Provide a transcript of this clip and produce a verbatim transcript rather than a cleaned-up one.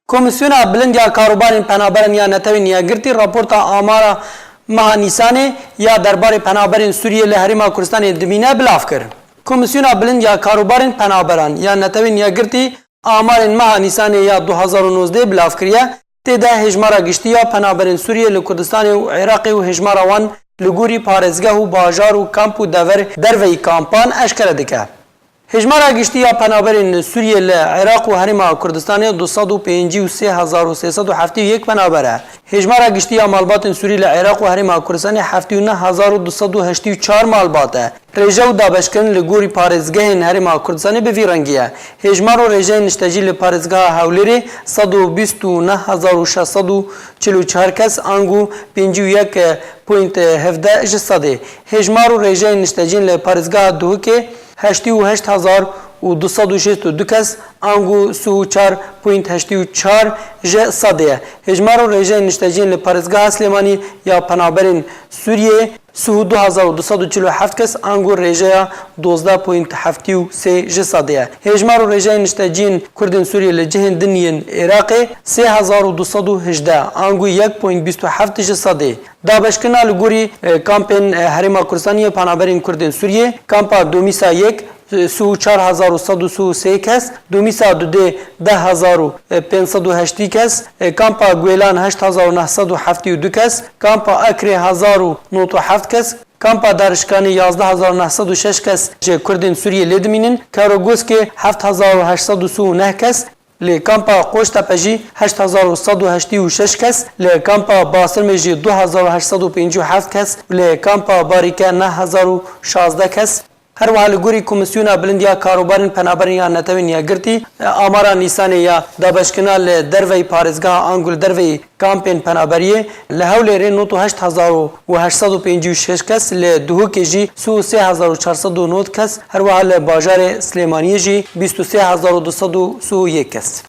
Komîsyona Bilind ya Karûbarên Penaberan ya Netewên Yekgirtî raporta amara meha Nîsanê ya derbarê penaberên Sûriyê li Herêma Kurdistanê dimîne bilav kir. Komîsyona Bilind ya Karûbarên Penaberan ya Netewên Yekgirtî amarên meha Nîsanê ya du hazar û nozdeh bilav kiriye. Tê de hêjmara giştî ya penaberên Sûriyê li Kurdistanê û Iraqê û hêjmara wan li gorî parêzgeh û bajar û kamp û dever derveyî kampan eşkere dike. Hêjmara giştî ya penaberên Sûriyê li Iraq û Herêma Kurdistanê du sed û pêncî û sê hezar û sê sed û heftê û yek penaber e. Hêjmara giştî ya malbatên Sûrî li Iraq û Herêma Kurdistanê heftê û neh hezar û du sed û heştê û çar malbat e. Rêje û dabeşkirin li gorî parêzgehên Herêma Kurdistanê bi vî rengî ye. Hêjmar û rêjeyên niştecî li parêzgeha Hewlêrê sed û bîst û neh hezar û şeş sed û çil û çar kes, ango pêncî û yek point hevdeh ji sedê. Hêjmar û rêjeyên niştecîn li parêzgeha Duhokê heştê û heşt hezar û du sed û şêst û du kes, ango sî û çar point heştê û çar ji sedê ye. Hêjmar û rêjeyên niştecîn li parêzgeha Silêmanî ya penaberên Sûriyê sî û du hezar û du sed û çil û heft kes, ango rêjeya dozdeh point heftê û sê ji sedê ye. Hêjmar û rêjeyên niştecîn Kurdên Sûriyê li cihên din yên Iraqê sê hezar û du sed û hejdeh, ango yek point bîst û heft ji sedê. Dabeşkirina li gorî, e, kampên, e, Herêma Kurdistanê yê penaberên Kurdên Sûriyê, kampa Domîsa yek, e, sî û çar hezar û sed û sî û sê kes, Domîsa dudê deh hezar û pênc sed û heştê kes, e, kampa Guêlan heşt hezar û neh sed û heftê û du kes, kampa Ekrê hezar û nod û heft kes, kampa Darişkanê yazdeh hezar û neh sed û şeş kes ji Kurdên Sûriyê lê dimînin, Kerogoskê heft hezar û heşt sed û sî û neh kes, li kampa Qoştepe jî heşt hezar û sed û heştê û şeş kes, li kampa Basirmê jî du hezar û heşt sed û pêncî û heft kes, li kampa Barîke neh hezar û şazdeh kes. Her wiha li gorî Komîsyona Bilind ya Karûbarên Penaberên ya Netewên Yekgirtî, amara Nîsanê ya dabeşkirina li derveyî parêzgeha ango li derveyî kampên penaberiyê li Hewlêrê nod û heşt hezar û heşt sed û pêncî û şeş kes, li Duhokê jî sî û sê hezar û çar sed û nod kes, her wiha li bajarê Silêmaniyê jî bîst û sê hezar û du sed û sî û yek kes.